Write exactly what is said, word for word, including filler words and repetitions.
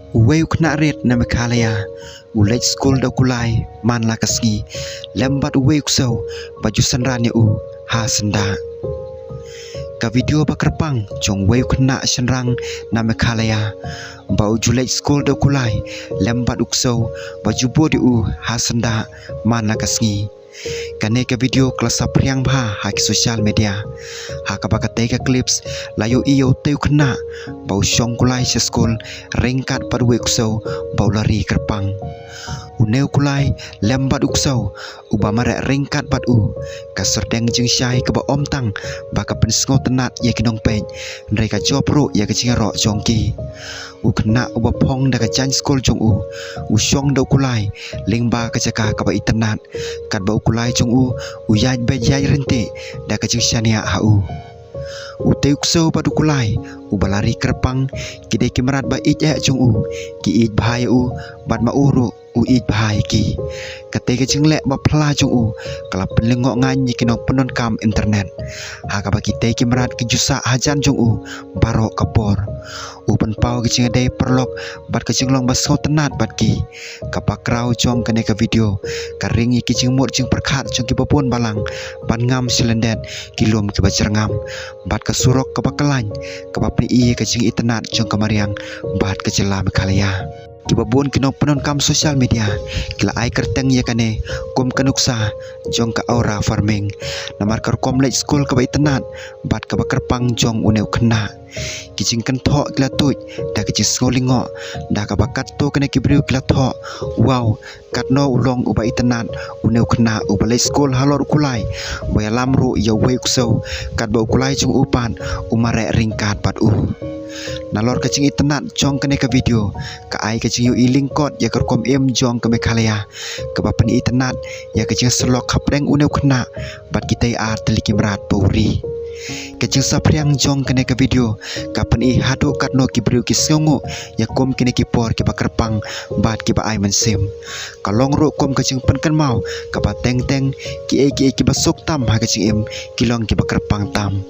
Uwei u khynnah rit na Meghalaya u leit skul da u kulai man la ka sngi lem bad uwei u ksew ba ju synran ïa u ha syndah. Ka video ba kyrpang jong uwei u khynnah shynrang na Meghalaya ba u ju leit skul da u kulai lem bad u ksew ba ju bud ïa u ha syndah man la ka sngi. Kane ka video ka la saphriang bha ha ki social media, ha kaba katei ka clips la ïohi ïa utei u khynnah ba u shong kulai sha skul ryngkat bad uwei u ksew ba u la ri kyrpang. Une u kulai lem bad u ksew uba mareh ryngkat bad u, ka syrteng jingshai kaba ym tang ba ka pynsngewtynnat ïa ki nongpeit, hynrei ka jop ruh ïa ka jingïaroh jong ki. U khynnah uba phong da ka jaiñ skul jong u u shong da u kulai lyngba ka jaka kaba itynnat, katba u kulai jong u u ïaid beit ïaid ryntih da ka jingshaniah ha u. Utei u ksew bad u kulai uba la ri kyrpang ki dei ki mrad ba ïeit eh jong u, ki ïeit bha ïa u bad ma u ruh u ïeit bha ïa ki. Katei ka jingleh ba phylla jong u ka la pynlyngngoh ngan ïa ki nongpyndonkam internet, ha kaba kitei ki mrad ki ju sah hajan jong u baroh ka por. U pynpaw ka jingïadei paralok bad ka jinglong ba sngewtynnat bad ki. Ka background jong kane ka video ka ring ïa ki jingmut jingpyrkhat jong kiba bun balang ban ngam sha lyndet ki lum kiba jyrngam bad ka surok kaba khlaiñ kaba pyni ïa ka jingitynnat jong ka mariang bad ka jylla Meghalaya. Kiba bun ki nongpyndonkam social media ki la ai kyrteng ïa kane kum ka nuksa jong ka aura farming, namar ka rukom leit skul kaba itynnat bad kaba kyrpang jong une u khynnah. Ki jingkynthoh ki la tuid da ka jingsngew lyngngoh, da kaba katto katne ki briew ki la thoh, "Wow, katno u long uba itynnat une u khynnah uba leit skul halor u kulai, ba ïalam ruh ïa uwei u ksew, katba u kulai jong u pat u mareh ryngkat bad u." Nalor ka jingitynnat jong kane ka video ka ai ka jingïohi lyngkot ïa ka rukom im jong ka Meghalaya, kaba pyni itynnat ïa ka jingsyllok hapdeng une u khynnah bad kitei ar tylli ki mrad ba u ri. Ka jingsaphriang jong kane ka video ka pyni haduh katno ki briew ki sngewnguh ïa kum kine ki por kiba kyrpang bad kiba ai mynsiem. Ka long ruh kum ka jingpynkynmaw kaba teng teng kiei kiei kiba suk tam ha ka jingim ki long kiba kyrpang tam.